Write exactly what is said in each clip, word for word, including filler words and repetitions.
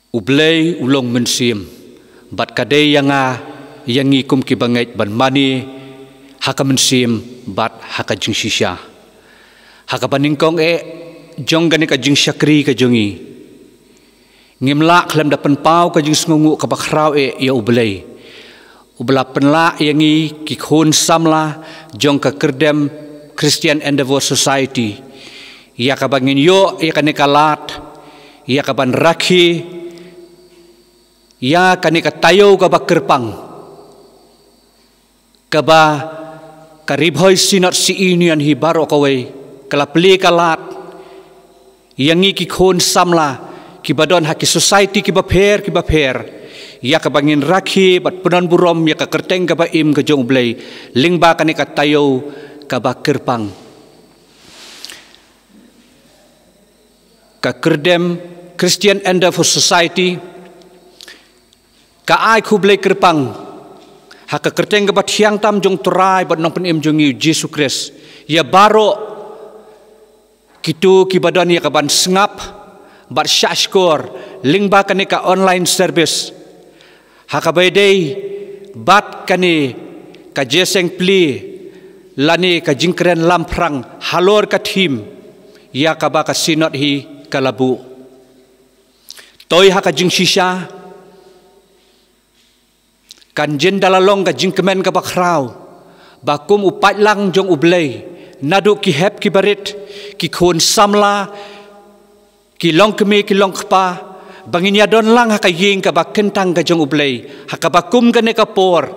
U Blei u long mynsiem, bad ka dei ïa nga, ïa ngi kum ki bangeit ban mane ha ka mynsiem bad ha ka jingshisha. Ha kaba nyngkong eh jong kane ka jingshakri ka jong ngi, ngim lah khlem da pynpaw ka jingsngewnguh kaba khraw eh ïa U Blei, uba la pynlah ïa ngi ki khun samla jong ka Kyrdem Christian Endeavour Society, ïa kaba ngin ïoh ïa kane ka lad, ïa kaban rakhe ïa kane ka taïew kaba kyrpang, kaba ka Ri Bhoi Synod Union hi baroh kawei ka la plie ka lad ïa ngi ki khun samla kiba don ha ki society kiba pher kiba pher, ïa kaba ngin rakhe bad pyndonburom ïa ka kyrteng kaba im ka jong U Blei lyngba kane ka taïew kaba kyrpang. Ka Kyrdem Christian Endeavour Society ka ai khublei kyrpang ha ka kyrteng kaba thiang tam jong U Trai bad Nongpynim jong ngi U Jisu Khrist ïa baroh kito kiba don ïa kaban sngap bad shahshkor lyngba kane ka online service, ha kaba ïadei bad kane ka jingïaseng plie lane ka jingkren lamphrang halor ka theme ïa kaba ka Synod hi ka la buh. Toi ha ka jingshisha, kan jin da la long ka jingkmen kaba khraw ba kum u paidlang jong U Blei, naduh ki hep kiba rit, ki khun samla, ki longkmie ki longkpa, ba ngin ïadon lang ha ka ïing kaba kyntang ka jong U Blei, ha kaba kum kane ka por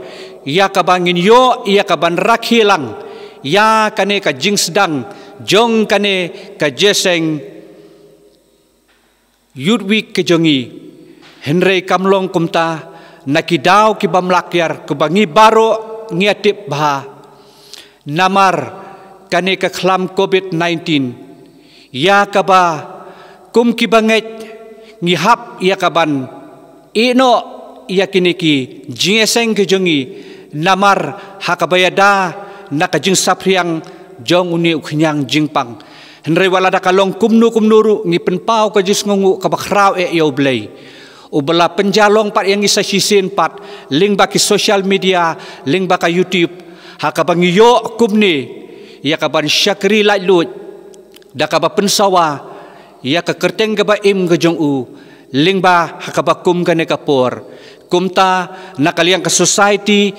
ïa kaba ngin ïoh ïa kaban rakhe lang ïa kane ka jingsdang jong kane ka jingïaseng Youth Week ka jong ngi. Hynrei kam long kumta na ki daw kiba mlakïar, kaba ngi baroh ngi ïa tip bha, namar kane ka khlam covid nineteen, ïa kaba kum ki bangeit ngi hap ïa kaban ïehnoh ïa kine ki jingïaseng ki jong ngi, namar ha kaba ïada na ka jingsaphriang jong une u khñiang jingpang. Hynrei wat lada ka long kumno kumno ruh, ngi pynpaw ka jingsngewnguh kaba khraw eh ïa U Blei, uba la pynjah long pat ïa ngi sa shisien pat lyngba ki social media, lyngba ka YouTube, ha kaba ngi ïoh kumne ïa kaban shakri laitluid da kaba pynsawa ïa ka kyrteng kaba im ka jong U, lyngba ha kaba kum kane ka por. Kumta, na ka liang ka society,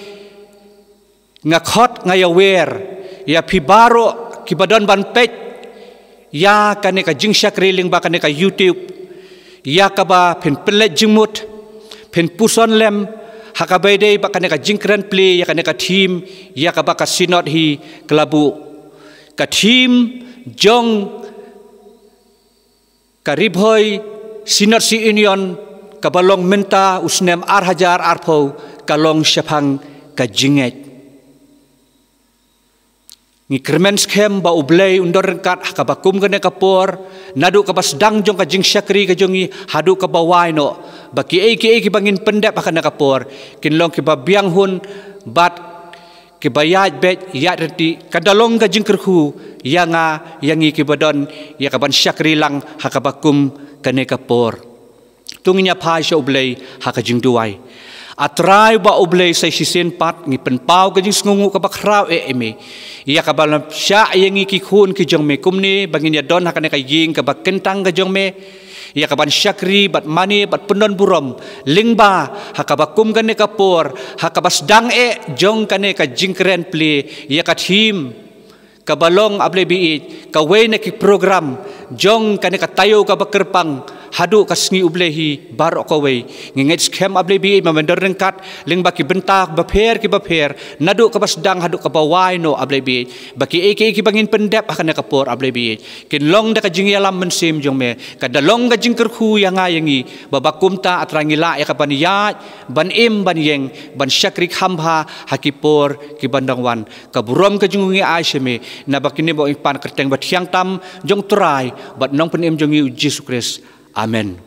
nga khot nga ïawer ïa phi baroh kiba don ban peit ïa kane ka jingshakri lyngba kane ka YouTube, ïa kaba phin pynleit jingmut, phin puson lem ha kaba ïadei bad kane ka jingkren plie ïa kane ka theme ïa kaba ka Synod hi ka la buh. Ka theme jong ka Ri Bhoi Synod Union kaba long mynta u snem ar hajar arphew ka long shaphang ka jingngeit. Ngi kyrmen skhem ba U Blei un don ryngkat ha kaba kum kane ka por, naduh kaba sdang jong ka jingshakri ka jong ngi haduh kaba wai noh, ba kiei kiei kiba ngin pyndep ha kane ka por kin long kiba biang hun bad kiba ïaid beit ïaid ryntih, ka da long ka jingkyrkhu ïa nga ïa ngi kiba don ïa kaban shakri lang ha kaba kum kane ka por. To ngin ïa phai sha U Blei ha ka jingduwai. A Trai ba U Blei, sa shisien pat ngi pynpaw ka jingsngewnguh kaba khraw eh ïa Me ïa kaba lam shah ïa ngi ki khun ki jong Me kumne ba ngin ïadon ha kane ka ïing kaba kyntang ka jong Me, ïa kaban shakri bad mane bad pyndonburom lyngba ha kaba kum kane ka por, ha kaba sdang eh jong kane ka jingkren plie ïa ka theme kaba long, A Blei ba ïeit, kawei na ki program jong kane ka taïew kaba kyrpang haduh ka sngi U Blei hi baroh kawei. Ngi ngeit skhem, A Blei ba ïeit, ba Men don ryngkat lyngba ki bynta bapher ki bapher, naduh kaba sdang haduh kaba wai noh, A Blei ba ïeit, ba kiei kiei kiba ngin pyndep ha kane ka por, A Blei ba ïeit, kin long da ka jingïalam Mynsiem jong Me. Ka da long ka jingkyrkhu ïa nga ïa ngi ba, ba kumta, A Trai, ngi lah ïa kaban ïaid, ban im, ban ïeng, ban shakri kham bha ha ki por kiban dang wan. Ka burom ka jong ngi ai sha Me, naba kine ba ngi pan ha ka kyrteng ba thiang tam jong U Trai bad Nongpynim jong ngi U Jisu Khrist. Amen.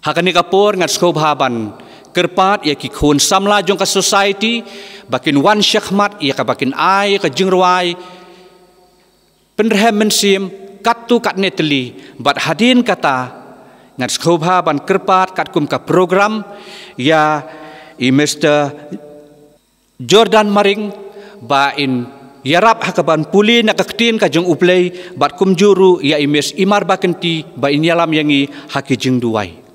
Ha kane ka por ngan sngewbha ban kyrpad ïa ki khun samla jong ka society ba kin wan shakhmat ïa kaba kin ai ka jingrwai pynrhem mynsiem katto katne tylli, bad hadien kata Ngan sngewbha ban kyrpad katkum ka program ïa i Mister Jordan Maring ba in ïarap ha kaban pule na ka ktien ka jong U Blei bad kumjuh ruh ïa i Miss Imar Bakynti ba in ïalam ïa ngi ha ki jingduwai.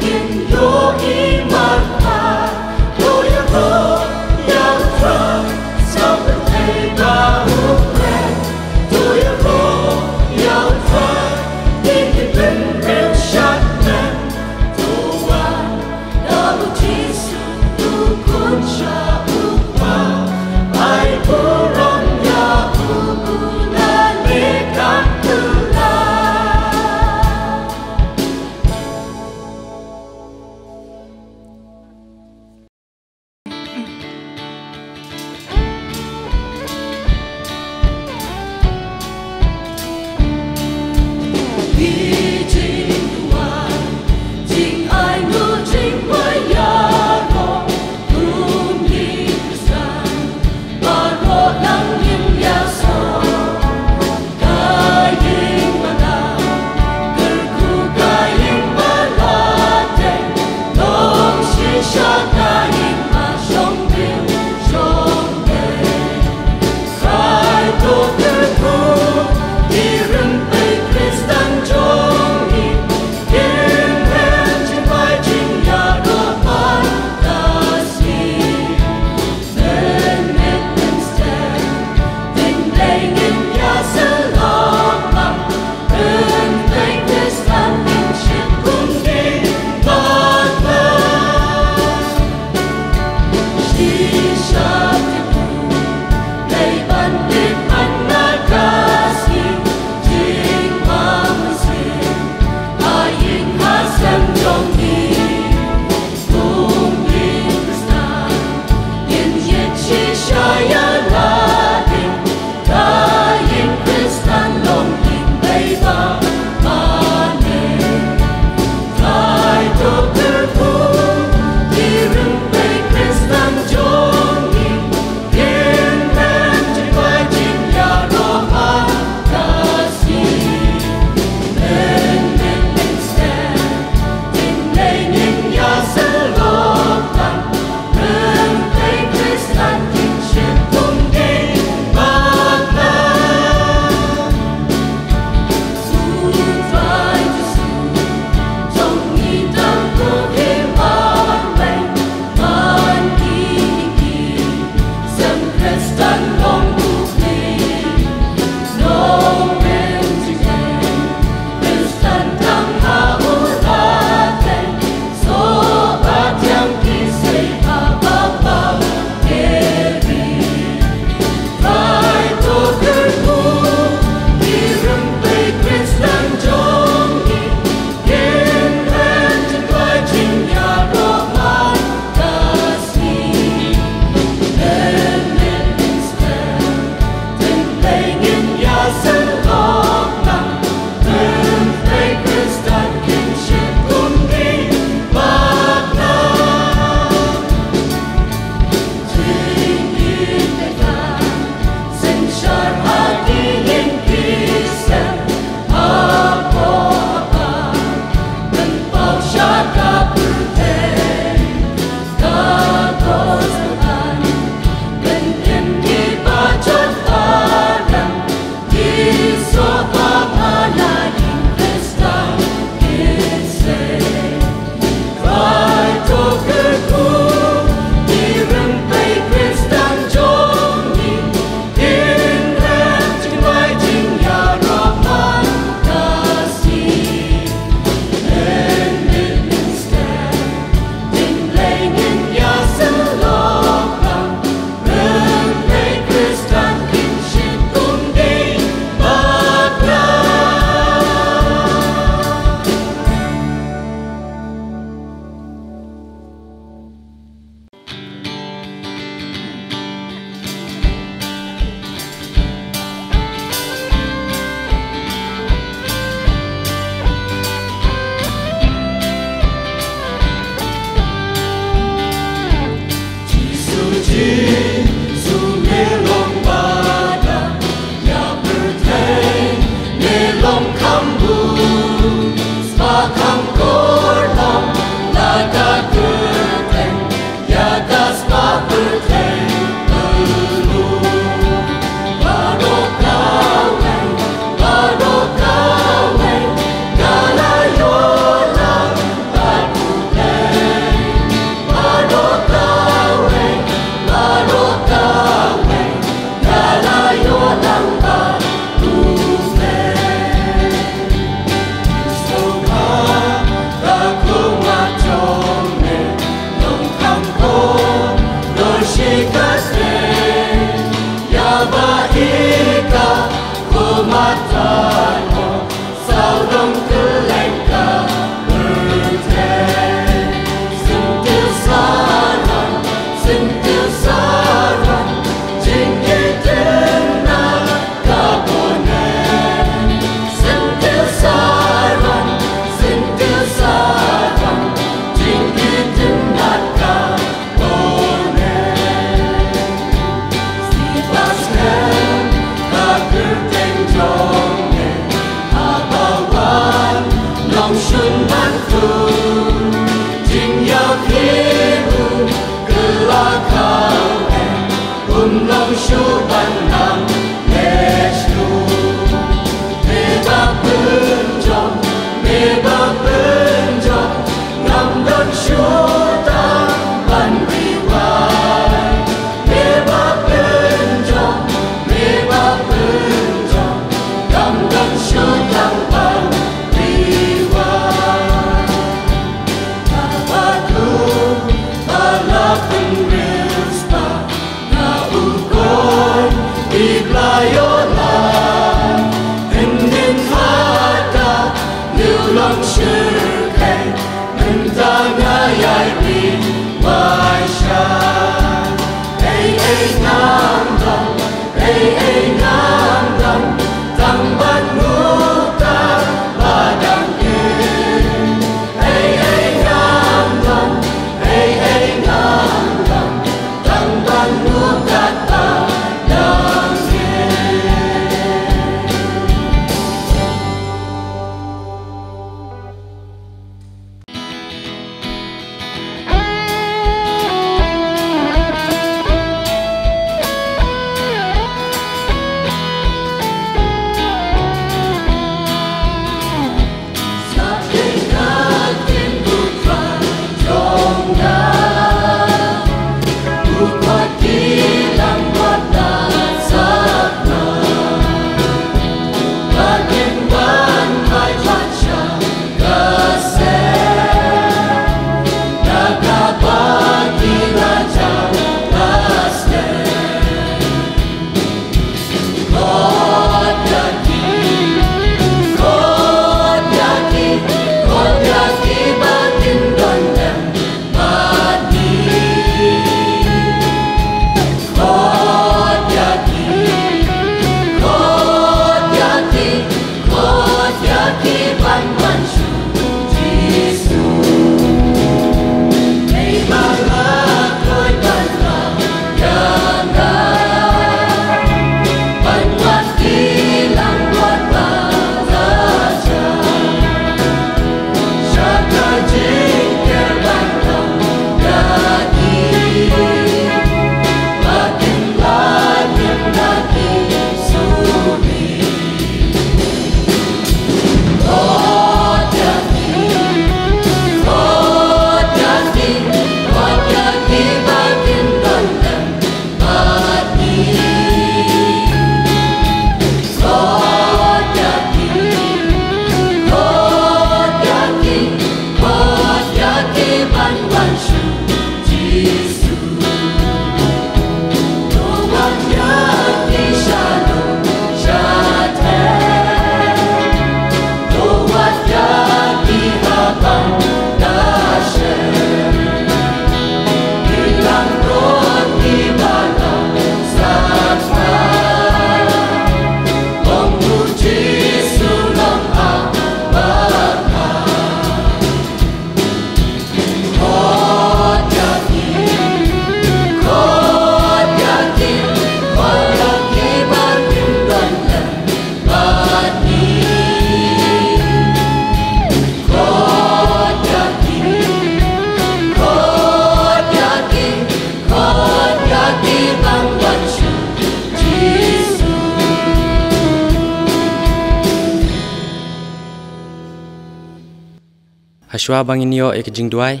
Hashwa ba ngin ïoh ïa ka jingduwai,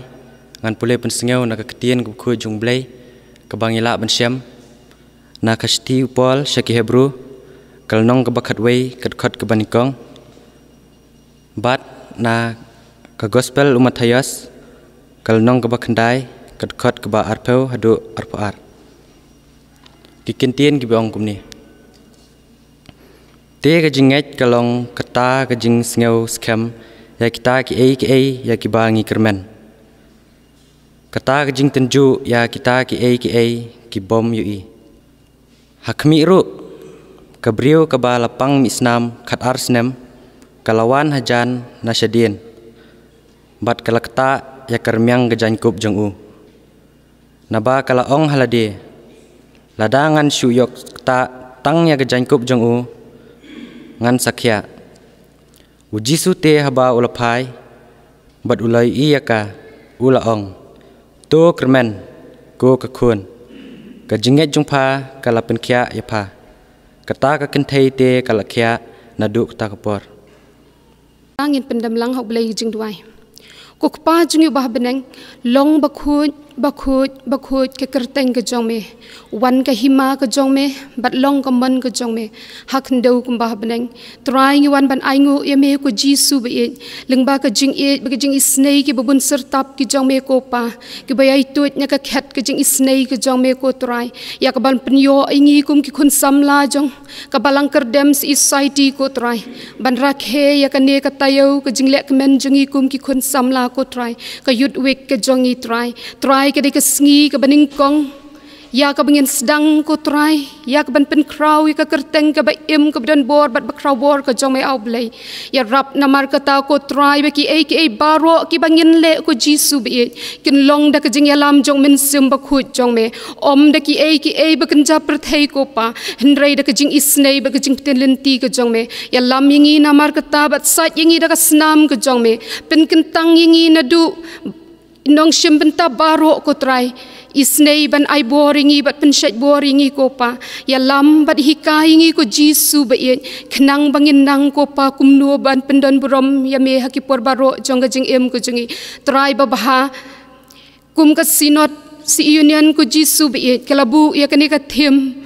ngan pule pynsngew na ka ktien kaba khuid jong U Blei, kaba ngi lah ban shem na ka shithi u Paul sha ki Hebru, ka lynnong kaba khatwei, ka dkhot kaba nyngkong. Bad na ka Gospel u Mathaios, ka lynnong kaba khyndai, ka dkhot kaba arphew haduh arphew ar. Ki kyntien kiba ong kumne. Te ka jingngeit ka long kata ka jingsngew skhem ïa kita kiei kiei ïa kiba ngi kyrmen. Kata ka jingtynjuh ïa kita kiei kiei ki bym ïohi. Ha khmih ruh, ka briew kaba la pang mih snam khatar snem, ka la wan hajan na shadien, bad ka la ktah ïa ka rmiang ka jaiñkup jong u. Naba ka la ong ha lade, lada ngan shu ïoh ktah tang ïa ka jaiñkup jong u, ngan sa khiah. U Jisu te haba u la phai bad u la ïohi ïa ka, u la ong, to kyrmen, ko ka khun, ka jingngeit jong pha ka la pynkhiah ïa pha. Kata ka kynthei te ka la khiah naduh kata ka por. Ngin pyndem lang ha U Blei jingduwai. Ko Kpa jong ngi uba ha bneng, long bakhuid, bakhuid, bakhuid ka kyrteng ka jong me. Wan ka hima ka jong me, bad long ka mon ka jong me ha khyndew kumba ha bneng. Trai ngi wan ban ainguh ïa me ko Jisu ba ïeit, lyngba ka jingïeit bad ka jingisynei kiba bun syrtap ki jong me ko Pa, kiba ïai tuid na ka khet ka jingisynei ka jong me ko Trai, ïa kaban pynïoh ïa ngi kum ki khun samla jong ka balang kyrdem society ko Trai, ban rakhe ïa kane ka taïew ka jingleh kmen jong ngi kum ki khun samla ko Trai, ka Youth Week ka jong ngi Trai. Trai ka dei ka sngi kaba nyngkong ïa kaba ngin sdang ko Trai, ïa kaban pynkhraw ïa ka kyrteng kaba im kaba don bor bad ba khraw bor ka jong me A Blei. Ïarap namar kata ko Trai ba kiei kiei baroh kiba ngin leh ko Jisu ba ïeit, kin long da ka jingïalam jong Mynsiem Bakhuid jong me. Ym da kiei kiei ba kynja pyrthei ko Pa, hynrei da ka jingisynei bad ka jingpyntip lynti ka jong me. Ïalam ïa ngi namar kata bad sait ïa ngi da ka snam ka jong me. Pynkyntang ïa ngi naduh nongshim bynta baroh ko Trai. Isynei ban ai bor ïa ngi bad pynshait bor ïa ngi ko Pa. Ïalam bad hikai ïa ngi ko Jisu ba ïeit, khnang ba ngin nang ko Pa kumno ban pyndon burom ïa me ha ki por baroh jong ka jingim ka jong ngi. Trai babha, kum ka Synod, Synod Union ko Jisu ba ïeit, ka la buh ïa kane ka theme,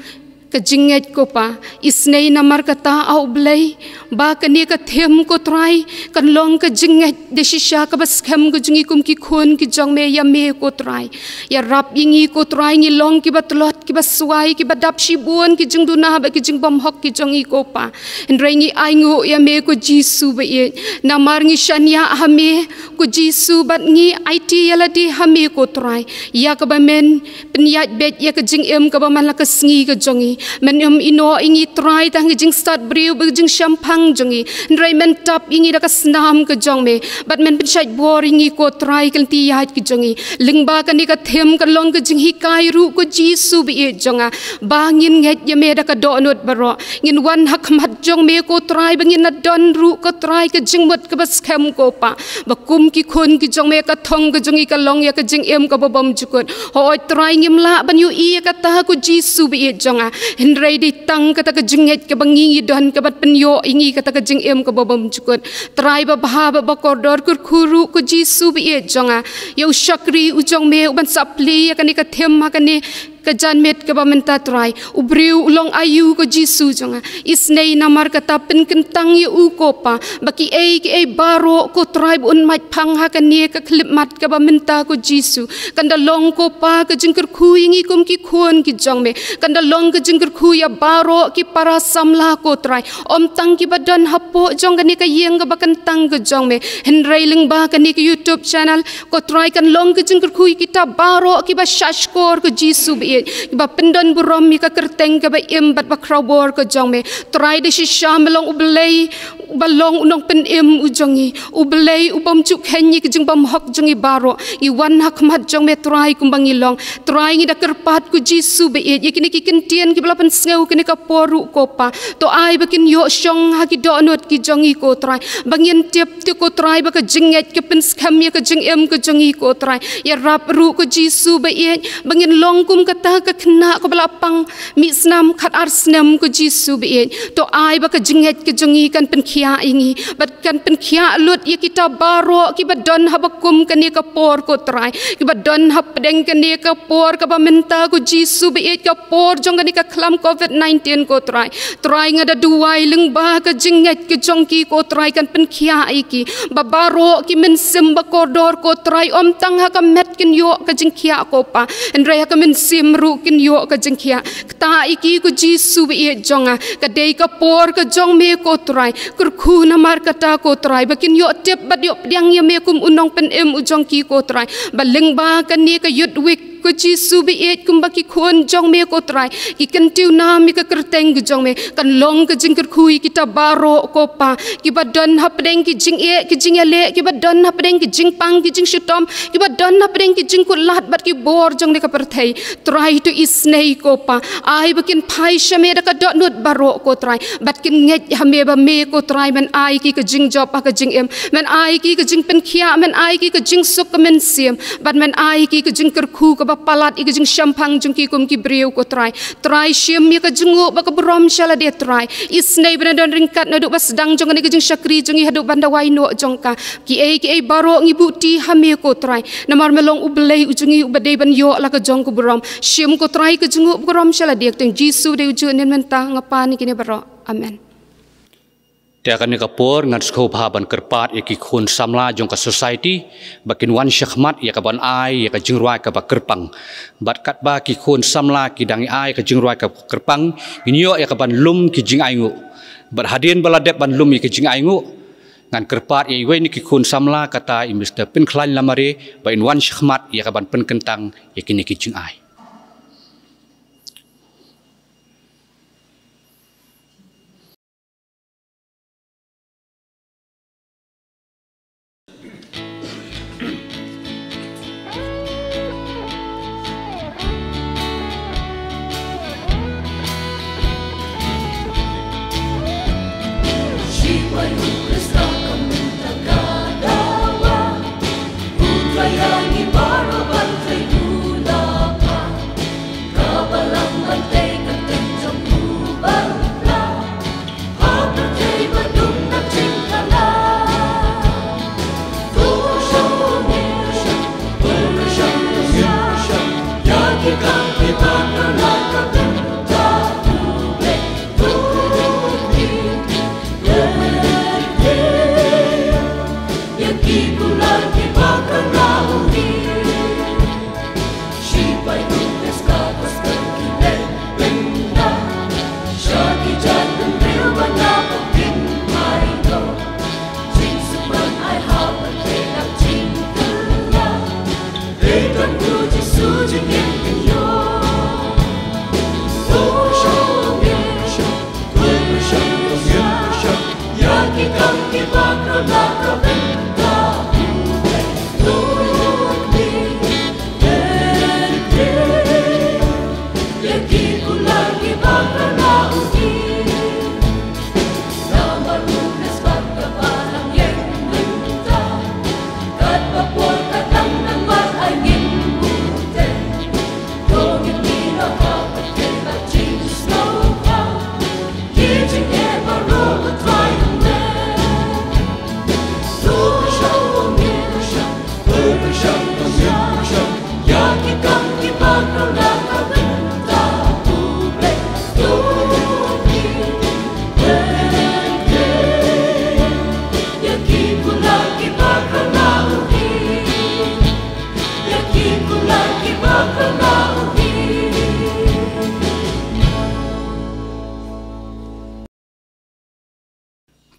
ka jingngeit ko Pa. Isynei namar kata A Blei, ba kane ka theme ko Trai kan long ka jingngeit da shisha kaba skhem ka jong ngi kum ki khun ki jong me ïa me ko Trai. Ïarap ïa ngi ko Trai, ngi long kiba tlot, kiba swai, kiba dap shibun ki jingduna bad ki jingbymhok ki jong ngi ko Pa. Hynrei ngi ainguh ïa me ko Jisu ba ïeit, namar ngi shaniah ha me ko Jisu bad ngi aiti ïa lade ha me ko Trai, ïa kaba men pynïaid beit ïa ka jingim kaba man la ka sngi ka jong ngi. Men ym ïehnoh ïa ngi Trai tang ha ka jingstad briew bad ka jingshemphang jong ngi, hynrei men tap ïa ngi da ka snam ka jong me, bad men pynshait bor ïa ngi ko Trai ka lynti ïaid ka jong ngi. Lyngba kane ka theme kan long ka jinghikai ruh ko Jisu ba ïeit jong nga, ba ngin ngeit ïa me da ka dohnud baroh. Ngin wan ha khmat jong me ko Trai ba ngin ïadon ruh ko Trai ka jingmut kaba skhem ko Pa, ba kum ki khun ki jong me ka thong ka jong ngi ka long ïa ka jingim kaba bymjukut. Hooid Trai, ngim lah ban ïohi ïa kata ko Jisu ba ïeit jong nga, hynrei dei tang kata ka jingngeit kaba ngi ngi don kaban pynïoh ïa ngi kata ka jingim kaba bymjukut. Trai babha bad bakordor, kyrkhu ruh ko Jisu ba ïeit jong nga ïa u shakri u jong me uban sa plie ïa kane ka theme ha kane ka janmiet kaba mynta Trai. U briew u long aïu ko Jisu jong nga? Isynei namar kata pynkyntang ïa u ko Pa, ba kiei kiei baroh ko Trai ba un mait phang ha kane ka khyllipmat kaba mynta ko Jisu, kan da long ko Pa ka jingkyrkhu ïa ngi kum ki khun ki jong me. Kan da long ka jingkyrkhu ïa baroh ki para samla ko Trai, ym tang kiba don hapoh jong kane ka ïing kaba kyntang ka jong me, hynrei lyngba kane ka YouTube channel ko Trai kan long ka jingkyrkhu ïa kita baroh kiba shahshkor ko Jisu ba ïeit, kiba pyndon burom ïa ka kyrteng kaba im bad ba khraw bor ka jong me. Trai da shisha me long U Blei uba long u nongpynim u jong ngi, U Blei u bymjukut ïa ka jingbymhok jong ngi baroh. Ngi wan ha khmat jong me Trai kumba ngi long. Trai ngi da kyrpad ko Jisu ba ïeit ïa kine ki kyntien kiba la pynsngew kane ka por ruh ko Pa, to ai ba kin ïoh shong ha ki dohnud ki jong ngi ko Trai, ba ngin tip te ko Trai ba ka jingngeit ka pynskhem ïa ka jingim ka jong ngi ko Trai. Ïarap ruh ko Jisu ba ïeit ba ngin long kum kata ka khynnah kaba la pang mih snam khatar snem ko Jisu ba ïeit. To ai ba ka jingngeit ka jong ngi kan pynkhie ïa ïa ngi, bad kan pynkhiah lut ïa kita baroh kiba don ha ba kum kane ka por, ko Trai, kiba don hapdeng kane ka por kaba mynta, ko Jisu ba ïeit, ka por jong kane ka khlam covid nineteen, ko Trai. Trai, nga da duwai lyngba ka jingngeit ka jong ki, ko Trai, kan pynkhiah ïa ki, ba baroh ki mynsiem ba kordor, ko Trai, ym tang ha ka met kin ïoh ka jingkhiah, ko Pa, hynrei ha ka mynsiem ruh kin ïoh ka jingkhiah. Ktah ïa ki, ko Jisu ba ïeit jong nga, ka dei ka por ka jong me, ko Trai. Kyrkhu namar kata, ko Trai, ba kin ïoh tip bad ïoh pdiang ïa me kum u nongpynim u jong ki, ko Trai, ba lyngba kane ka Youth Week, ko Jisu ba ïeit, kumba ki khun jong me, ko Trai, ki kyntiew nam ïa ka kyrteng ka jong me, kan long ka jingkyrkhu ïa kita baroh, ko Pa, kiba don hapdeng ki jingeh ki jingïaleh, kiba don hapdeng ki jingpang ki jingshitom, kiba don hapdeng ki jingkutlad bad ki bor jong kane ka pyrthei. Trai, to isnei, ko Pa, ai ba kin phai sha me da ka dohnud baroh, ko Trai, bad kin ngeit ha me ba me, ko Trai, men ai ki ka jingjop ha ka jingim, men ai ki ka jingpynkhiah, men ai ki ka jingsuk ka mynsiem, bad men ai ki ka jingkyrkhu kaba palat ïa ka jingshemphang jong ki kum ki briew, ko Trai. Trai, shim ïa ka jingnguh bad ka burom sha lade, Trai. Isnei ba na don ryngkat naduh ba sdang jong kane ka jingshakri jong ngi haduh ban da wai noh jong ka. Kiei kiei baroh ngi buhti ha me, ko Trai, namar me long U Blei u jong ngi uba dei ban ïoh la ka jong ka burom. Shim, ko Trai, ka jingnguh bad ka burom sha lade. Kyrteng Jisu dei u juh, mynta, nga pan ïa kine baroh. Amen. Te ha kane ka por ngan sngewbha ban kyrpad ïa ki khun samla jong ka society ba kin wan shakhmat ïa ka ban ai ïa ka jingrwai kaba kyrpang. Bad katba ki khun samla ki dang ai ka jingrwai kaba kyrpang, ngin ïoh ïa ka ban lum ki jingainguh. Bad hadien ba la dep ban lum ïa ki jingainguh, ngan kyrpad ïa iwei na ki khun samla, kata i Mister Pynkhlaiñ Lamare, ba in wan shakhmat ïa ka ban pynkyntang ïa kine ki jingai.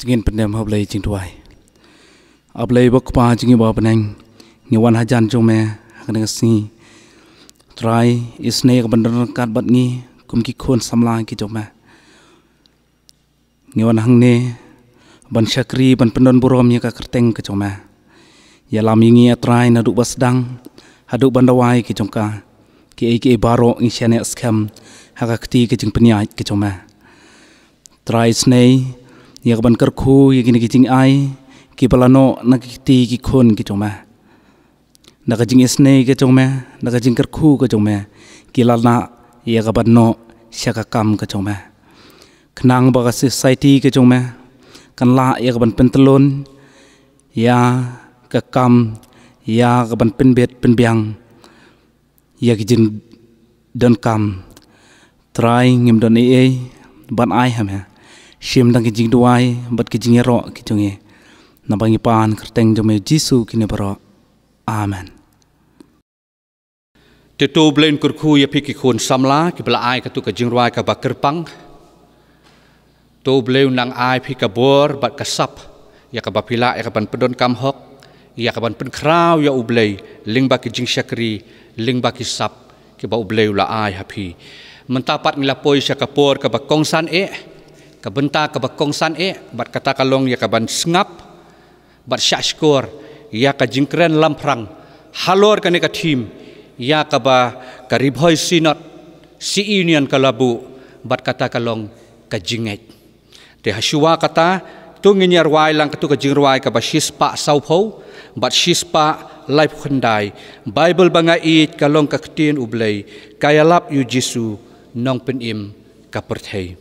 Te ngin pyndem ha U Blei jingduwai. A Blei ba Kpa jong ngi ba ha bneng, ngi wan hajan jong me ha kane ka sngi. Trai, isnei ka ban don ryngkat bad ngi kum ki khun samla ki jong me. Ngi wan hangne ban shakri, ban pyndon burom ïa ka kyrteng ka jong me. Ïalam ïa ngi, A Trai, naduh ba sdang haduh ban da wai ki jong ka. Kiei kiei baroh ngi shaniah skhem ha ka kti ka jingpynïaid ka jong me. Trai, isnei ïa ka ban kyrkhu ïa kine ki jingai kiba la noh na ki kti ki khun ki jong me. Na ka jingisnei ka jong me, na ka jingkyrkhu ka jong me, ki la lah ïa ka ban noh sha ka kam ka jong me. Khnang ba ka society ka jong me, kan lah ïa ka ban pyntlun ïa ka kam, ïa ka ban pynbit pynbiang ïa ki jingdonkam. Trai, ngim don ei ei ban ai ha me, shim tang ki jingduwai bad ki jingïaroh ki jong ngi. Naba ngi pan ha ka kyrteng jong me Jisu kine baroh. Amen. Te to U Blei un kyrkhu ïa phi ki khun samla kiba la ai katto ka jingrwai kaba kyrpang. To U Blei un nang ai phi ka bor bad ka sap ïa kaba phi lah ïa ka ban pyndonkam hok, ïa ka ban pynkhraw ïa U Blei lyngba ki jingshakri, lyngba ki sap kiba U Blei u la ai ha phi. Mynta pat ngi la poi sha ka por kaba kongsan eh, ka bynta kaba kongsan eh, bad kata ka long ïa ka ban sngap bad shahshkor ïa ka jingkren lamphrang halor kane ka theme ïa kaba ka Ri Bhoi Synod CE Union ka la buh, bad kata ka long ka jingngeit. Te ha shuwa kata, to ngin ïa rwai lang katto ka jingrwai kaba shispah sawphew bad shispah laiphew khyndai. Baibl ba nga ïeit ka long ka ktien U Blei, ka ïalap ïa u Jisu, Nongpynim ka pyrthei.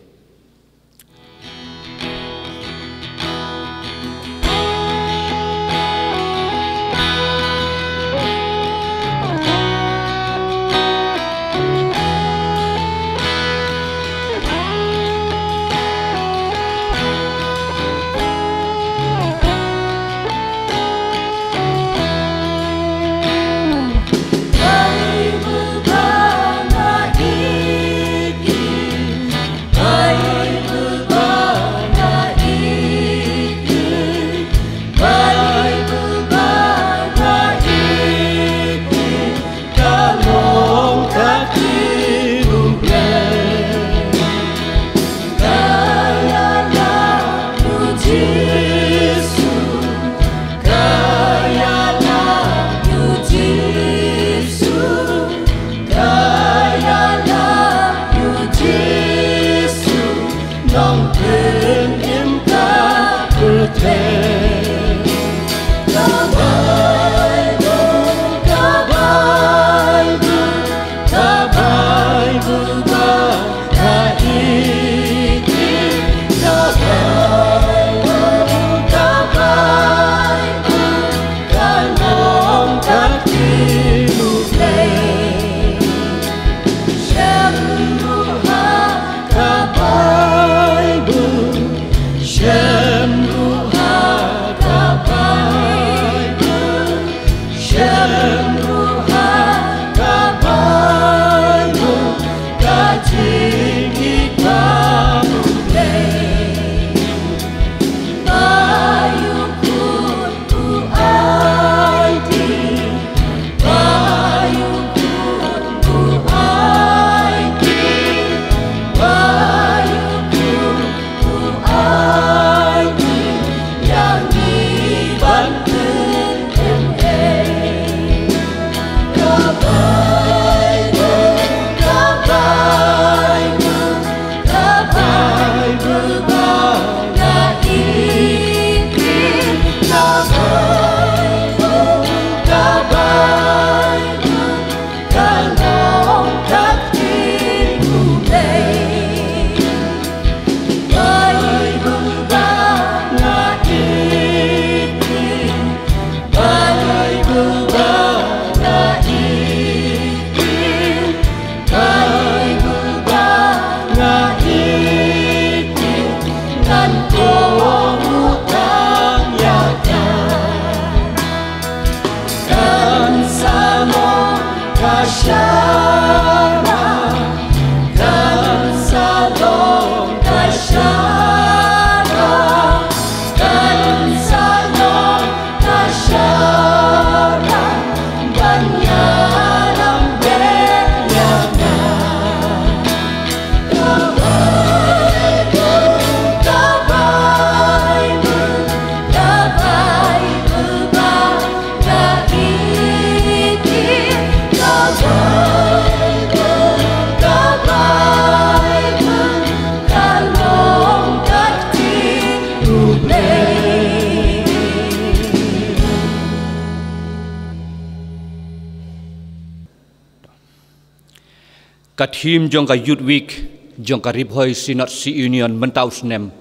Ka theme jong ka Youth Week jong ka Ri Bhoi Synod CE Union mynta u snem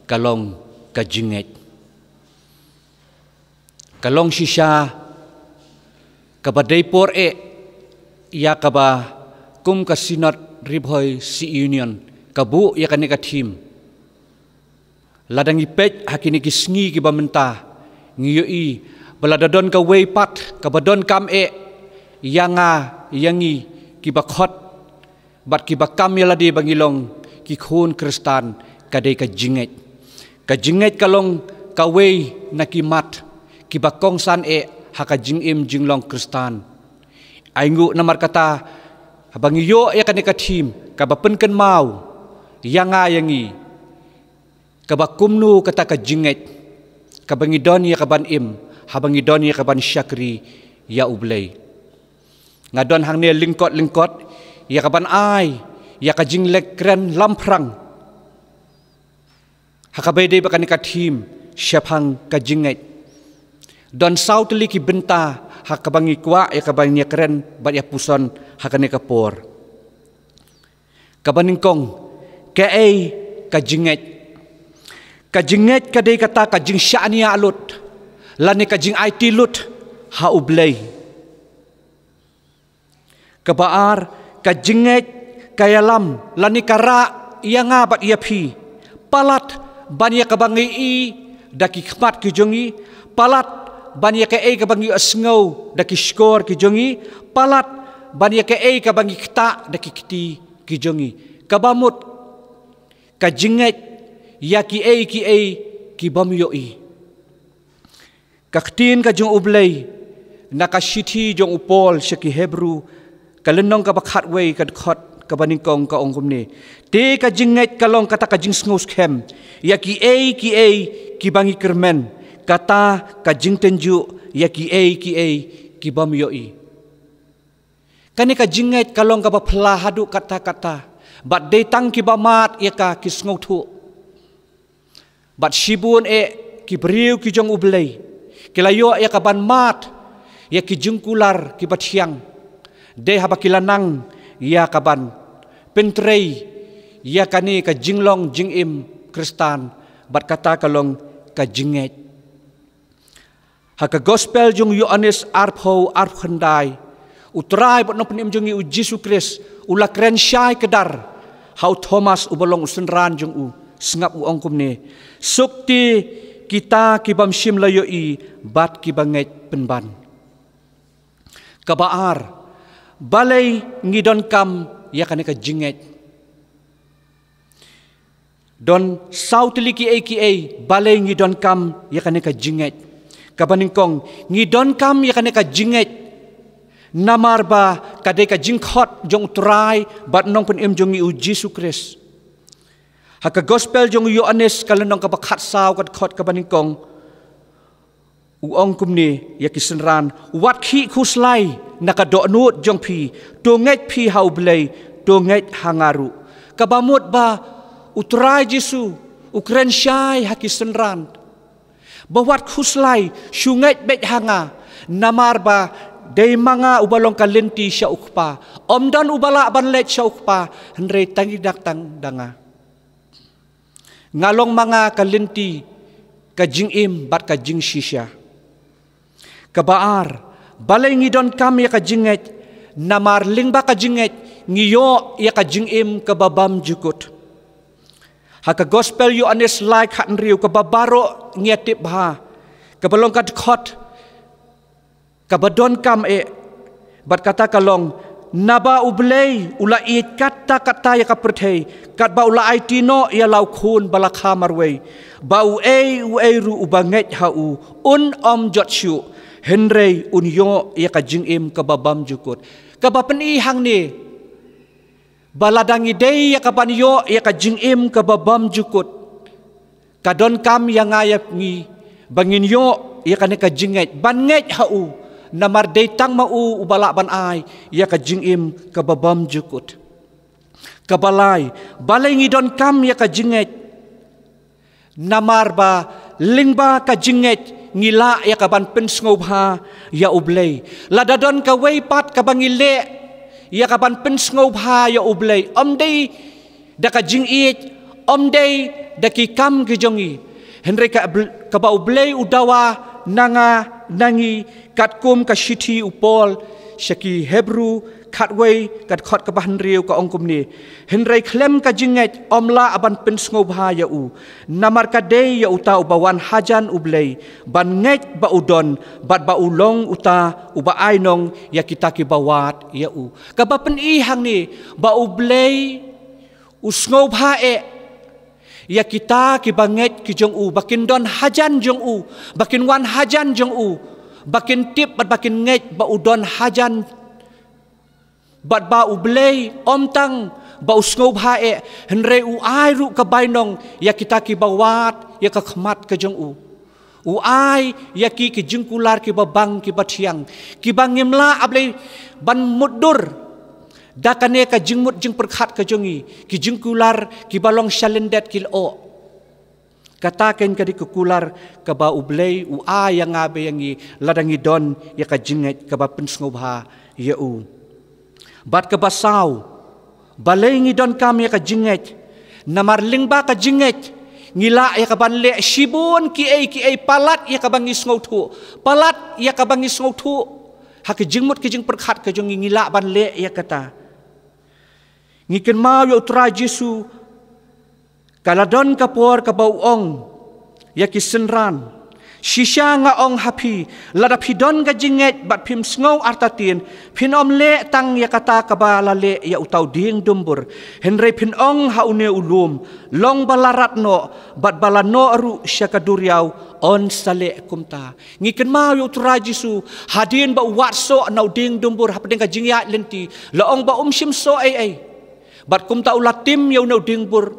ka long ka jingngeit. Ka long shisha kaba dei por eh ïa kaba kum ka Synod Ri Bhoi Sea Union ka buh ïa kane ka theme. Lada ngi peit ha kine ki sngi kiba mynta, ngi ïohi ba lada don kawei pat kaba donkam eh ïa nga ïa ngi kiba khot bad kiba kam ïa lade ba ngi long ki khun Khristan, ka dei ka jingngeit. Ka jingngeit ka long kawei na ki mat kiba kongsan eh ha ka jingim jinglong Khristan. Ai nguh namar kata, haba ngi ïoh ïa kane ka theme kaba pynkynmaw ïa nga ïa ngi kaba kumno kata ka jingngeit kaba ngi don ïa kaban im, haba ngi don ïa kaban shakri ïa U Blei. Nga don hangne lyngkot lyngkot ïa kaban ai ïa ka jingleh kren lamphrang ha kaba ïadei bad kane ka theme shaphang ka jingngeit. Don saw tylli ki bynta ha kaba ngi kwah ïa kaban ïakren bad ïapuson ha kane ka por. Kaba nyngkong, kaei ka jingngeit? Ka jingngeit ka dei kata ka jingshaniah lut lane ka jingaiti lut ha U Blei. Kaba ar, ka jingngeit ka ïalam lane ka rah ïa nga bad ïa phi palat ban ïa kaba ngi i da ki khmat ki jong ngi, palat ban ïa kaei kaba ngi ïohsngew da ki shkor ki jong ngi, palat ban ïa kaei kaba ngi ktah da ki kti ki jong ngi. Kaba mut, ka jingngeit ïa kiei kiei ki bym ïohi. Ka ktien ka jong U Blei na ka shithi jong u Paul sha ki Hebru, ka lynnong kaba khatwei, ka dkhot kaba nyngkong, ka ong kumne: Te ka jingngeit ka long kata ka jingsngewskhem ïa kiei kiei kiba ngi kyrmen, kata ka jingtynjuh ïa kiei kiei ki bym ïohi. Kane ka jingngeit ka long kaba phylla haduh katta katta, bad dei tang kiba mad ïa ka ki sngewthuh. Bad shibun eh ki briew ki jong U Blei ki la ïoh ïa kaban mad ïa ki jingkular kiba thiang, dei haba ki la nang ïa kaban pyntrei ïa kane ka jinglong jingim Khristan, bad kata ka long ka jingngeit. Ha ka Gospel jong u Ïoannis arphew, arphew khyndai, U Trai bad Nongpynim jong ngi U Jisu Khrist u la kren shai kdar ha u Thomas uba long u synran jong u. Sngap, u ong kumne: Suk te kita ki bym shym la ïohi bad kiba ngeit pynban. Kaba ar, balei ngi donkam ïa kane ka jingngeit? Don saw tylli kiei kiei balei ngi donkam ïa kane ka jingngeit. Kaba nyngkong, ngi donkam ïa kane ka jingngeit namar ba ka dei ka jingkhot jong U Trai bad Nongpynim jong ngi U Jisu Khrist. Ha ka Gospel jong u Ïoannis, ka lynnong kaba khatsaw, ka dkhot kaba nyngkong, u ong kumne ïa ki synran: Wat khih khuslai na ka dohnud jong phi, to ngeit phi ha U Blei, to ngeit ha nga ruh. Kaba mut ba U Trai Jisu u kren shai ha ki synran ba wat khuslai, shu ngeit beit ha nga, namar ba dei ma nga uba long ka lynti sha U Kpa. Ym don uba lah ban leit sha U Kpa hynrei tang ïa dak tang da nga. Nga long ma nga ka lynti, ka jingim bad ka jingshisha. Kaba ar, balei ngi donkam ïa ka jingngeit? Namar lyngba ka jingngeit ngi ïoh ïa ka jingim kaba bymjukut. Ha ka Gospel Ïoannis lai, khathynriew, kaba baroh ngi ïa tip bha, kaba long ka dkhot kaba donkam eh, bad kata ka long: Naba U Blei u la ïeit katta katta ïa ka pyrthei, katba u la aiti noh ïa la U Khun ba la kha marwei, ba uei uei ruh uba ngeit ha u un ym jot shuh, hynrei un ïoh ïa ka jingim kaba bymjukut. Kaba pyni hangne ba lada ngi dei ïa kaban ïoh ïa ka jingim kaba bymjukut, ka donkam ïa nga ïa ngi ba ngin ïoh ïa kane ka jingngeit, ban ngeit ha u, namar dei tang ma u uba lah ban ai ïa ka jingim kaba bymjukut. Kaba lai, balei ngi donkam ïa ka jingngeit? Namar ba lyngba ka jingngeit ngi lah ïa kaban pynsngewbha ïa U Blei. Lada don kawei pat kaba ngi leh ïa kaban pynsngewbha ïa U Blei, ym dei da ka jingïeit, ym dei da ki kam ki jong ngi, Hynrei ka bl-, kaba U Blei u dawa na nga, na ngi, katkum ka shithi u Paul sha ki Hebru khatwei ka dkhot kaba hynriew ka ong kumne: Hynrei khlem ka jingngeit ym lah ban pynsngewbha ïa u, namar ka dei ïa uta uba wan hajan U Blei ban ngeit ba u don, bad ba u long uta uba ai nong ïa kita kiba wad ïa u. Kaba pyni hangne ba U Blei u sngewbha eh ïa kita kiba ngeit ki jong u, ba kin don hajan jong u, ba kin wan hajan jong u, ba kin tip bad ba kin ngeit ba u don hajan, bad ba U Blei ym tang ba u sngewbha eh, hynrei u ai ruh ka bainong ïa kita kiba wad ïa ka khmat ka jong u. U ai ïa ki ki jingkular kiba bang kiba thiang, kiba ngim lah Blei ban mutdur da kane ka jingmut jingpyrkhat ka jong ngi, ki jingkular kiba long shalyndet ki lyoh. Kata keiñ ka dei ka kular kaba U Blei u ai ïa nga bad ïa ngi lada ngi don ïa ka jingngeit kaba pynsngewbha ïa u. Bad kaba saw, balei ngi donkam ïa ka jingngeit? Namar lyngba ka jingngeit ngi lah ïa kaban leh shibun kiei kiei palat ïa kaba ngi sngewthuh, palat ïa kaba ngi sngewthuh ha ka jingmut ka jingpyrkhat ka jong ngi, ngi lah ban leh ïa kata. Ngi kynmaw ïa U Trai Jisu, ka la don ka por kaba u ong ïa ki synran: Shisha nga ong ha phi, lada phi don ka jingngeit bad phim sngew artatien, phin ym leh tang ïa kata kaba la leh ïa uta u dieng dumbur, hynrei phin ong ha une u lum: Long ba la rat noh bad ba la noh ruh sha ka duriaw, un sa leh kumta. Ngi kynmaw ïa U Trai Jisu, hadien ba u wad soh na u dieng dumbur hapdeng ka jingïaid lynti, la ong ba um shym soh ei ei. Bad kumta u la tim ïa une u dieng bur,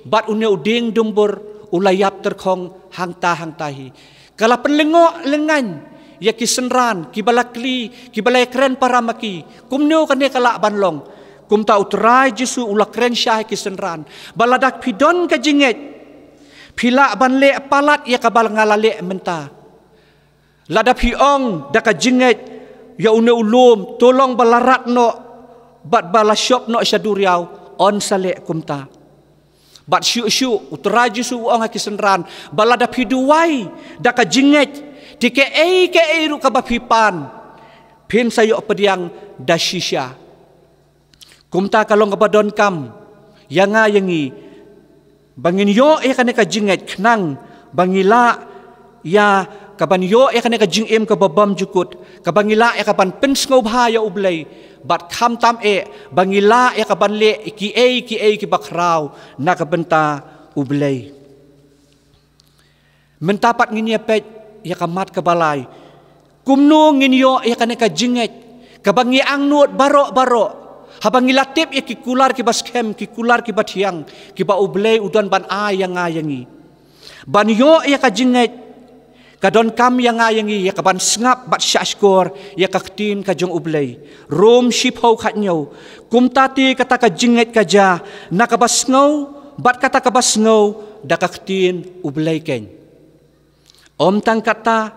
bad une u dieng dumbur u la ïap tyrkhong hangta hangta hi. Ka la pynlyngngoh lyngngan ïa ki synran, kiba la kli, kiba la ïakren para ma ki, kumno kane ka lah ban long. Kumta U Trai Jisu u la kren shai ha ki synran ba lada phi don ka jingngeit, phi lah ban leh palat ïa kaba nga la leh mynta. Lada phi ong da ka jingngeit ïa une u lum: To long ba la rat noh bad ba la shop noh sha duriaw, un sa leh kumta. Bad shuh shuh U Trai Jisu u ong ha ki synran ba lada phi duwai da ka jingngeit, te kaei kaei ruh kaba phi pan, phin sa ïoh pdiang da shisha. Kumta ka long kaba donkam ïa nga ïa ngi ba ngin ïoh ïa kane ka jingngeit, khnang ba ngi lah ïa kaban ïoh ïa kane ka jingim kaba bymjukut, kaba ngi lah ïa kaban pynsngewbha ïa U Blei, bad khamtam eh ba ngi lah ïa kaban leh kiei kiei kiba khraw na ka bynta U Blei. Mynta pat ngin ïa peit ïa ka mat kaba lai. Kumno ngin ïoh ïa kane ka jingngeit kaba ngi angnud baroh baroh, haba ngi la tip ïa ki kular kiba skhem, ki kular kiba thiang, kiba U Blei u don ban ai ïa nga ïa ngi? Ban ïoh ïa ka jingngeit, ka donkam ïa nga ïa ngi ïa kaban sngap bad shahshkor ïa ka ktien ka jong U Blei. Rom shiphew khathynñiew: Kumta te kata ka jingngeit ka jia na kaba sngew, bad kata kaba sngew da ka ktien U Blei keiñ. Ym tang kata,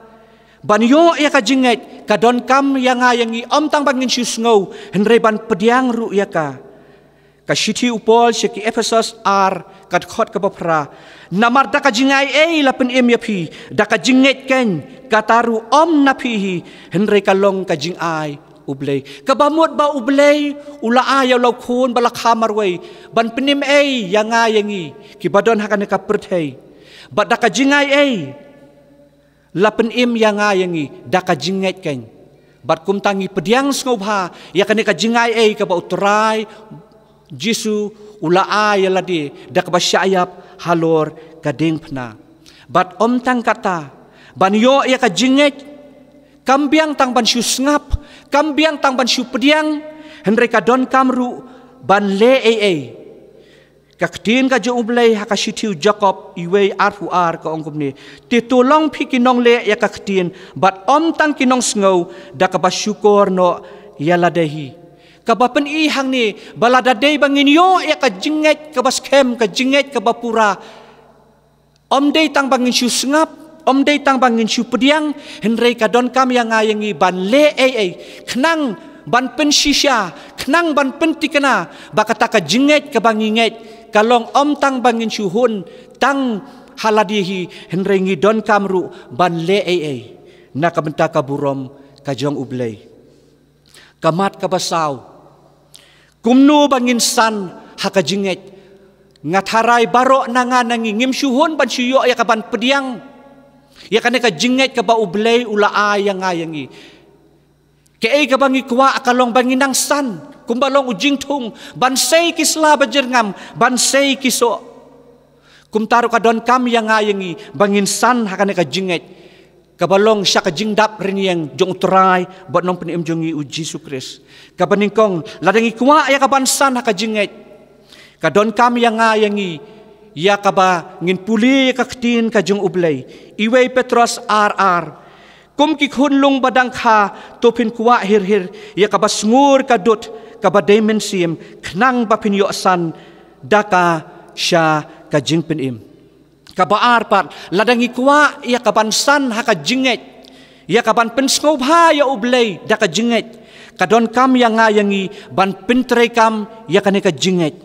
ban ïoh ïa ka jingngeit, ka donkam ïa nga ïa ngi ym tang ba ngin shu sngew, hynrei ban pdiang ruh ïa ka. Ka shithi u Paul sha ki Ephesos ar, ka dkhot kaba phra: Namar da ka jingai ei la pynim ïa phi? Da ka jingngeit keiñ, kata ruh ym na phi hi, hynrei ka long ka jingai U Blei. Kaba mut ba U Blei u la ai ïa u la u khun ba la kha marwei ban pynim ei ïa nga ïa ngi kiba don ha kane ka pyrthei. Bad da ka jingai ei la pynim ïa nga ïa ngi? Da ka jingngeit keiñ. Bad kumta ngi pdiang sngewbha ïa kane ka jingai ei kaba U Trai Jisu u la ai ïa lade da kaba shah ïap halor ka diengphna. Bad ym tang kata, ban ïoh ïa ka jingngeit, kam biang tang ban shu sngap, kam biang tang ban shu pdiang, hynrei ka donkam ruh ban leh ei ei. Ka ktien ka jong U Blei ha ka shithi u Jakob iwei arphew ar ka ong kumne: Te to long phi ki nongleh ïa ka ktien, bad ym tang ki nongsngew, da kaba shukor noh ïa lade hi. Kaba pyni hangne ba lada dei ba ngin ïoh ïa ka jingngeit kaba skhem, ka jingngeit kaba pura, ym dei tang ba ngin shu sngap, ym dei tang ba ngin shu pdiang, hynrei ka donkam ïa nga ïa ngi ban leh ei ei, khnang ban pynshisha, khnang ban pynthikna ba kata ka jingngeit kaba ngi ngeit ka long ym tang ba ngin shu hun tang ha lade hi, hynrei ngi donkam ruh ban leh ei ei na ka bynta ka burom ka jong U Blei. Ka mat kaba saw. Kumno ba ngin san ha ka jingngeit? Nga tharai baroh na nga na ngi ngim shu hun ban shu ïoh ïa ka ban pdiang ïa kane ka jingngeit kaba U Blei u la ai ïa nga ïa ngi. Kaei kaba ngi kwah ka long ba ngin nang san, kumba long u jingthung, ban sei ki sla bajyrngam, ban sei ki soh. Kumta ruh ka donkam ïa nga ïa ngi ba ngin san ha kane ka jingngeit kaba long sha ka jingdap rynïeng jong U Trai bad Nongpynim jong ngi U Jisu Khrist. Kaba nyngkong, lada ngi kwah ïa ka ban san ha ka jingngeit, ka donkam ïa nga ïa ngi ïa kaba ngin pule ïa ka ktien ka jong U Blei. Iwei Petros ar ar. Kum ki khunlung ba dang kha, to phin kwah hir hir ïa kaba sngur ka dud kaba dei mynsiem, khnang ba phin ïoh san da ka sha ka jingpynim. Kaba ar pat, lada ngi kwah ïa ka ban san ha ka jingngeit, ïa ka ban pynsngewbha ïa U Blei da ka jingngeit, ka donkam ïa nga ïa ngi ban pyntreikam ïa kane ka jingngeit.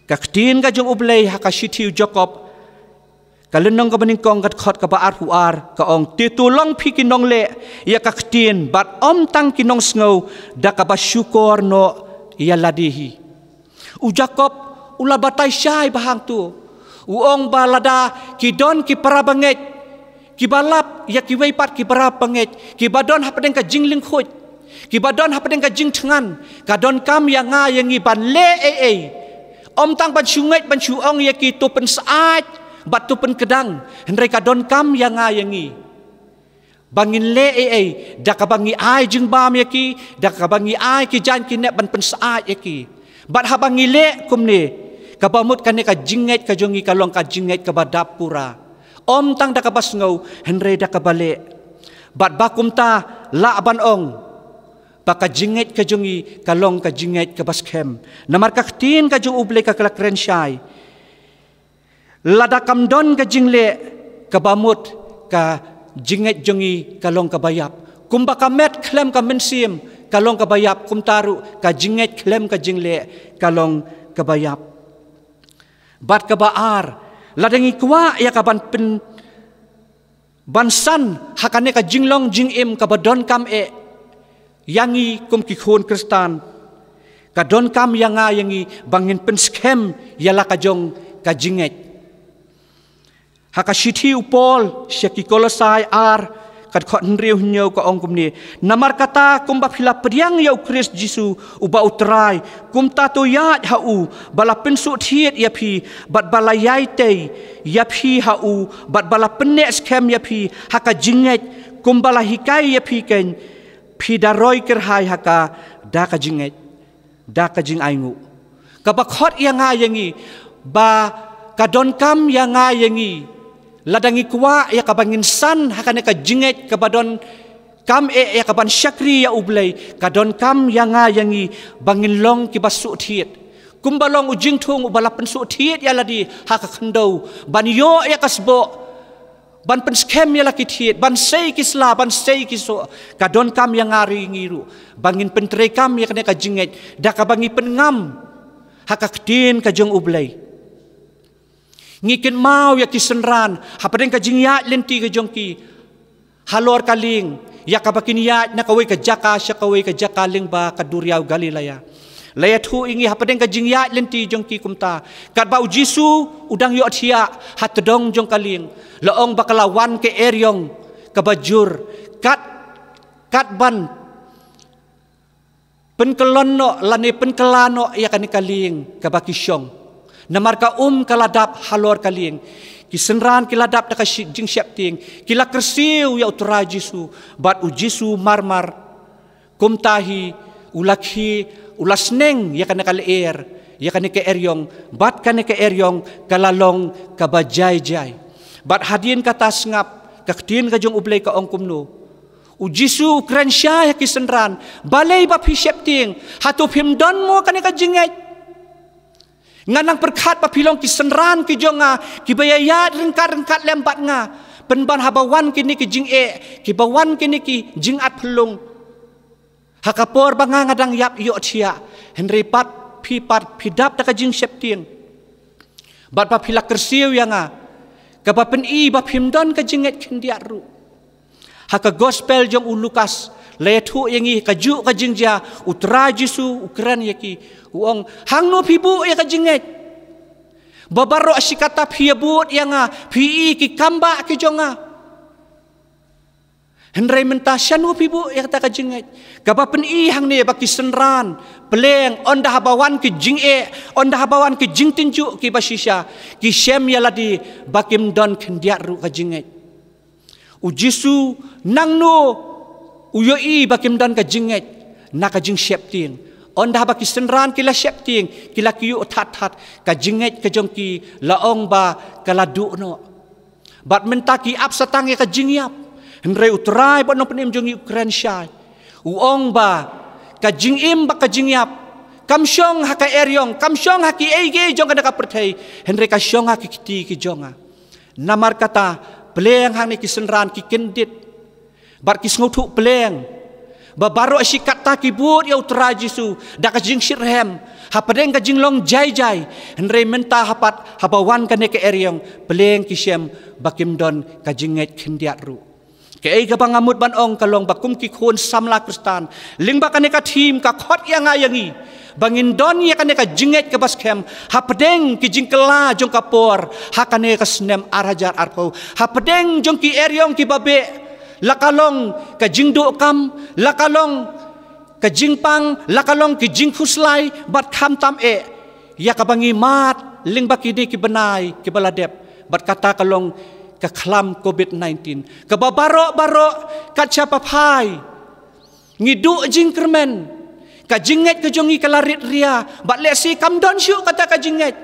Ka ktien ka jong U Blei ha ka shithi u Jakob, ka lynnong kaba nyngkong, ka dkhot kaba arphew ar, ka ong, te to long phi ki nongleh ïa ka ktien bad ym tang ki nongsngew da kaba shukor noh ïa lade hi. U Jakob u la batai shai ba hangto. U ong ba lada ki don ki para bangeit kiba lap ïa kiwei pat ki para bangeit kiba don hapdeng ka jinglyngkhuid, kiba don hapdeng ka jingthngan, ka donkam ïa nga ïa ngi ban leh ei ei. Ym tang ban shu ngeit, ban shu ong ïa ki to pynsyaid bad to pynkdang, hynrei ka donkam ïa nga ïa ngi ba ngin leh ei ei da kaba ngi ai jingbam ïa ki, da kaba ngi ai ki jaiñ ki nep ban pynsyaid ïa ki. Bad haba ngi leh kumne, kaba mut kane ka jingngeit ka jong ngi ka long ka jingngeit kaba dap pura. Ym tang da kaba sngew, hynrei da kaba leh. Bad ba kumta lah ban ong ba ka jingngeit ka jong ngi ka long ka jingngeit kaba skhem. Namar ka ktien ka jong U Blei ka la kren shai, lada kam don ka jingleh, kaba mut ka jingngeit jong ngi ka long kaba ïap. Kumba ka met khlem ka mynsiem ka long kaba ïap, kumta ruh ka jingngeit khlem ka jingleh ka long kaba ïap. Bad kaba ar, lada ngi kwah ïa ka ban pyn ban san ha kane ka jinglong jingim kaba donkam eh ïa ngi kum ki khun Khristan, ka donkam ïa nga ïa ngi ba ngin pynskhem ïa la ka jong ka jingngeit. Ha ka shithi u Paul sha ki Kolosai ar, ka dkhot hynriew hynñiew, ka ong kumne, namar kata kumba phi la pdiang ïa U Khrist Jisu uba U Trai, kumta to ïaid ha u ba la pynsuhthied ïa phi bad ba la ïai tei ïa phi ha u bad ba la pynneh skhem ïa phi ha ka jingngeit, kumba la hikai ïa phi keiñ, phi da roi kyrhai ha ka da ka jingngeit, da ka jingainguh. Kaba khot ïa nga ïa ngi ba ka donkam ïa nga ïa ngi, lada ngi kwah ïa kaba ngin san ha kane ka jingngeit kaba don kam eh ïa ka ban shakri ïa U Blei, ka donkam ïa nga ïa ngi ba ngin long kiba suhthied. Kumba long u jingthung uba la pynsuhthied ïa lade ha ka khyndew ban ïoh ïa ka sboh, ban pynskhem ïa la ki thied, ban sei ki sla, ban sei ki soh, ka donkam ïa nga ri ngi ruh ba ngin pyntreikam ïa kane ka jingngeit da kaba ngi pynngam ha ka ktien ka jong U Blei. Ngi kynmaw ïa ki synran hapdeng ka jingïaid lynti ka jong ki halor ka lieng, ïa kaba kin ïaid na kawei ka jaka sha kawei ka jaka lyngba ka duriaw Galilea. La ïathuh ïa ngi hapdeng ka jingïaid lynti jong ki kumta, katba U Jisu u dang ïohthiah ha tdong jong ka lieng, la ong ba ka la wan ka eriong kaba jur, kat, kat ban pynkyllon noh lane pynkylla noh ïa kane ka lieng kaba ki shong. Namar ka um ka la dap halor ka lieng. Ki synran ki la dap da ka shi-, jingsheptieng, ki la kyrsiew ïa U Trai Jisu, bad U Jisu marmar kumta hi u la khie, u la sneng ïa kane ka lyer, ïa kane ka eriong, bad kane ka eriong ka la long kaba jai jai. Bad hadien kata sngap, ka ktien ka jong U Blei ka ong kumno? U Jisu u kren shai ha ki synran, balei ba phi sheptieng? Hato phim don mo kane ka jingngeit? Nga nang pyrkhat ba phi long ki synran ki jong nga, kiba ïaid ryngkat ryngkat lem bad nga, pynban haba wan kine ki jingeh, kiba wan kine ki jingat phyllung. Ha ka por ba nga nga dang ïap ïohthiah, hynrei pat phi pat phi dap da ka jingsheptieng. Bad ba phi la kyrsiew ïa nga. Kaba pyni ba phim don ka jingngeit khyndiat ruh. Ha ka gospel jong u Lukas, la ïathuh ïa ngi kajuh ka jingjia, u Trai Jisu u kren ïa ki, u ong, "Hangno phi buh ïa ka jingngeit? Ba baroh shi katta phi ïa bud ïa nga, phi i ki kam bah ki jong nga. Hynrei mynta shano phi buh ïa kata ka jingngeit?" Kaba pyni hangne ba ki synran, pleng, ynda haba wan ki jingeh, ynda haba wan ki jingtynjuh kiba shisha, ki shem ïa lade ba kim don khyndiat ruh ka jingngeit. U Jisu nangno u ïohi ba kim don ka jingngeit? Na ka jingsheptieng. Ynda haba ki synran ki la sheptieng, ki la kyiuh that that, ka jingngeit ka jong ki la ong ba ka la duh noh. Bad mynta ki ap sa tang ïa ka jingïap. Hynrei u Trai bad Nongpynim jong ngi u kren shai, u ong ba ka jingim bad ka jingïap kam shong ha ka eriong, kam shong ha kiei kiei jong kane ka pyrthei, hynrei ka shong ha ki kti ki jong nga. Namar kata, pleng hangne ki synran ki kyndit bad ki sngewthuh pleng ba baroh shi katta ki bud ïa u Trai Jisu da ka jingshitrhem hapdeng ka jinglong jai jai. Hynrei mynta ha pat, haba wan kane ka eriong, pleng ki shem ba kim don ka jingngeit khyndiat ruh. Kaei kaba nga mut ban ong ka long ba kum ki khun samla Khristan, lyngba kane ka thim ka khot ïa nga ïa ngi ba ngin don ïa kane ka jingngeit kaba skhem hapdeng ki jingkylla jong ka por ha kane ka snem ar hajar arphew, hapdeng jong ki eriong kiba beh, la ka long ka jingduh kam, la ka long ka jingpang, la ka long ki jingkhuslai, bad khamtam eh ïa kaba ngi mad lyngba kine ki bnai kiba la dep, bad kata ka long ka khlam covid nineteen, kaba baroh baroh kat shaba phai ngi duh jingkyrmen. Ka jingngeit ka jong ngi ka la rit ria, bad lehse kam don shuh kata ka jingngeit.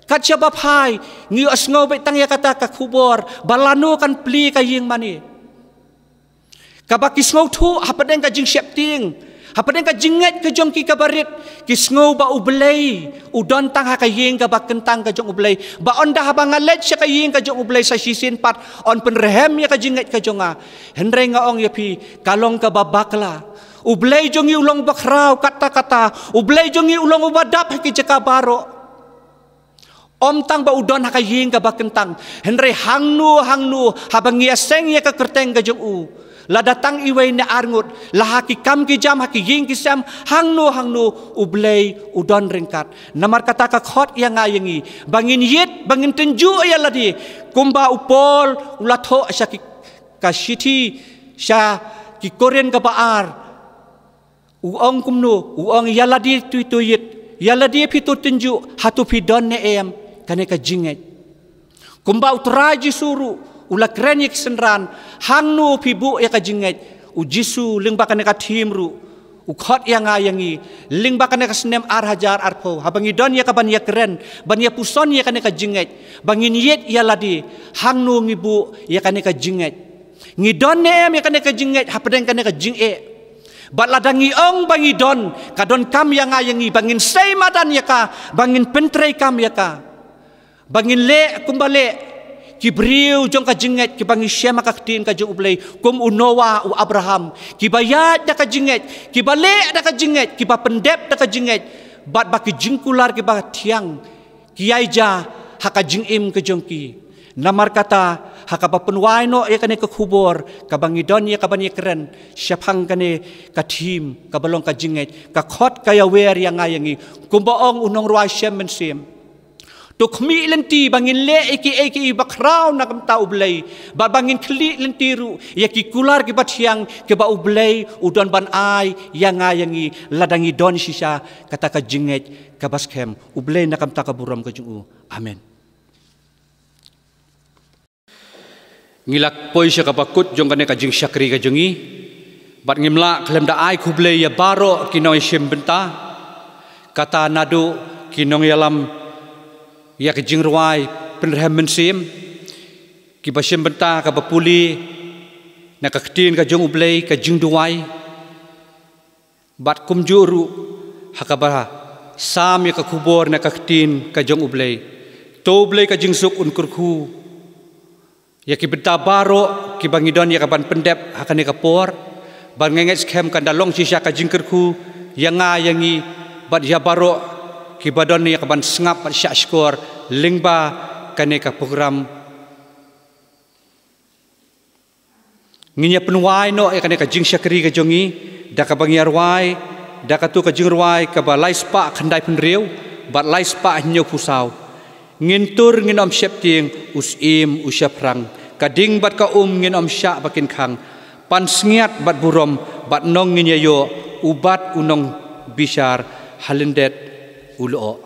Kat shaba phai ngi ïohsngew beit tang ïa kata ka khubor ba lano kan plie ka ïing mane. Kaba ki sngewthuh hapdeng ka jingsheptieng, hapdeng ka jingngeit ka jong ki kaba rit, ki sngew ba U Blei u don tang ha ka ïing kaba kyntang ka jong U Blei, ba ynda haba nga leit sha ka ïing ka jong U Blei sa shisien pat yn pynrhem ïa ka jingngeit ka jong nga. Hynrei nga ong ïa phi, ka long kaba bakla. U Blei jong ngi u long bakhraw katta katta. U Blei jong ngi u long uba dap ha ki jaka baroh. Ym tang ba u don ha ka ïing kaba kyntang, hynrei hangno hangno haba ngi ïaseng ïa ka kyrteng ka jong u, lada tang iwei ne ar ngut, la ha ki kam ki jam, ha ki ïing ki sem, hangno hangno U Blei u don ryngkat. Namar kata ka khot ïa nga ïa ngi ba ngin ïit, ba ngin tynjuh ïa lade, kumba u Paul u la thoh sha ki, ka shithi sha ki Korinth kaba ar. U ong kumno? U ong, ïa lade to, to ïit, ïa lade phi to tynjuh, hato phi don ne em kane ka jingngeit? Kumba u Trai Jisu ruh u la kren ïa ki synran, hangno phi buh ïa ka jingngeit? U Jisu lyngba kane ka thim ruh u khot ïa nga ïa ngi, lyngba kane ka snem ar hajar arphew, haba ngi don ïa kaban ïakren, ban ïapuson ïa kane ka jingngeit, ba ngin ïit ïa lade, hangno ngi buh ïa kane ka jingngeit? Ngi don ne em ïa kane ka jingngeit hapdeng kane ka jingeh? Bad lada ngi ong ba ngi don, ka donkam ïa nga ïa ngi ba ngin sei madan ïa ka, ba ngin pyntreikam ïa ka, ba ngin leh kumba leh ki briew jong ka jingngeit kiba ngi shem ha ka ktien ka jong U Blei, kum u Noah, u Abraham, kiba ïaid da ka jingngeit, kiba leh da ka jingngeit, kiba pyndep da ka jingngeit, bad ba ki jingkular kiba thiang ki ïai jia ha ka jingim ka jong ki. Namar kata, ha kaba pynwai noh ïa kane ka khubor kaba ngi don ïa kaban ïakren shaphang kane ka thim kaba long ka jingngeit, ka khot ka ïawer ïa nga ïa ngi, kumba ong u nongrwai Shem Mynsiem: To khmih lynti ba ngin leh ïa kiei kiei bakhraw na ka bynta U Blei, bad ba ngin khmih lynti ruh ïa ki kular kiba thiang kiba U Blei u don ban ai ïa nga ïa ngi lada ngi don shisha kata ka jingngeit kaba skhem. U Blei na ka bynta ka burom ka jong u. Amen. Ngi la poi sha kaba kut jong kane ka jingshakri ka jong ngi, bad ngim lah khlem da ai khublei ïa baroh ki nongïashim bynta, kata naduh ki nongïalam ïa ka jingrwai Pynrhem Mynsiem, kiba shim bynta kaba pule na ka ktien ka jong U Blei, ka jingduwai, bad kumjuh ruh ha kaba sam ïa ka khubor na ka ktien ka jong U Blei. To U Blei ka jingsuk un kyrkhu ïa ki bynta baroh kiba ngi don ïa kaban pyndep ha kane ka por, bad nga ngeit skhem kan da long shisha ka jingkyrkhu ïa nga ïa ngi bad ïa baroh kiba don ïa kaban sngap bad shahshkor lyngba kane ka program Ngin ïa pynwai noh ïa kane ka jingshakri ka jong ngi da kaba ngin ïa rwai da katu ka jingrwai kaba lai spah khyndai phew hynriew bad lai spah hynñiew phew saw. Ngin tur ngin ym sheptieng, u syiem u shaphrang, ka ding bad ka um ngin ym shah ba kin khang. Pansngiat bad burom bad nong ngin ïa ïoh, u bat u nongbishar ha lyndet u lyoh.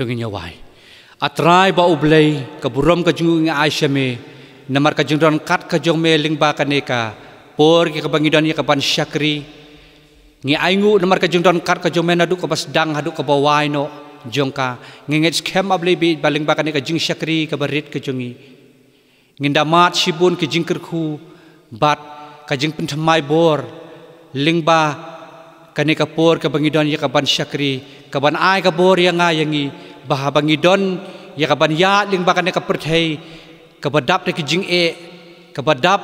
To ngin ïa wai. A Trai ba U Blei, ka burom ka jong U ngi ai sha me, namar ka jingdonkam ka jong me lyngba kane ka por kaba ngi don ïa kaban shakri. Ngi ainguh namar ka jingdonkam ka jong me naduh kaba sdang haduh kaba wai noh jong ka. Ngi ngeit skhem, A Blei, ba lyngba kane ka jingshakri kaba rit ka jong ngi, ngin da mad shibun ki jingkyrkhu bad ka jingpynthymmai bor lyngba kane ka por kaba ngi don ïa kaban shakri, kaban ai ka bor ïa nga ïa ngi, ba haba ngi don ïa kaban ïaid lyngba kane ka pyrthei kaba dap da ki jingeh, kaba dap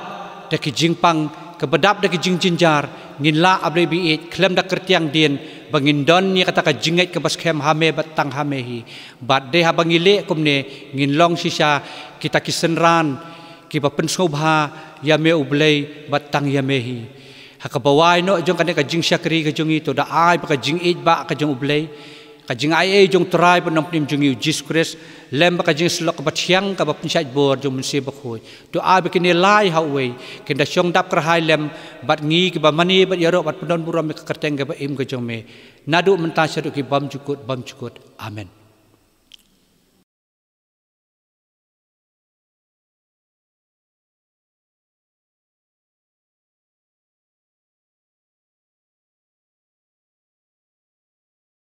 da ki jingpang, kaba dap da ki jingjynjar, ngin lah, A Blei ba ïeit, khlem da kyrtiang dien, ba ngin don ïa kata ka jingngeit kaba skhem ha me bad tang ha me hi. Bad dei haba ngi leh kumne, ngin long shisha kita ki synran kiba pynsngewbha ïa me, U Blei, bad tang ïa me hi. Kaba wai noh jong kane ka jingshakri ka jong ngi, to da ai ba ka jingïeit ba ka jong U Blei, ka jingai ei jong Trai bad Nongpynim jong ngi U Jisu Khrist, lem bad ka jingsyllok kaba thiang kaba pynshait bor jong U Mynsiem Bakhuid, to ai ba kine lai ha uwei kin da shong dap kyrhai lem bad ngi kiba mane bad ïaroh bad pyndon burom ïa ka kyrteng kaba im ka jong me, naduh mynta shaduh ki bymjukut bymjukut. Amen.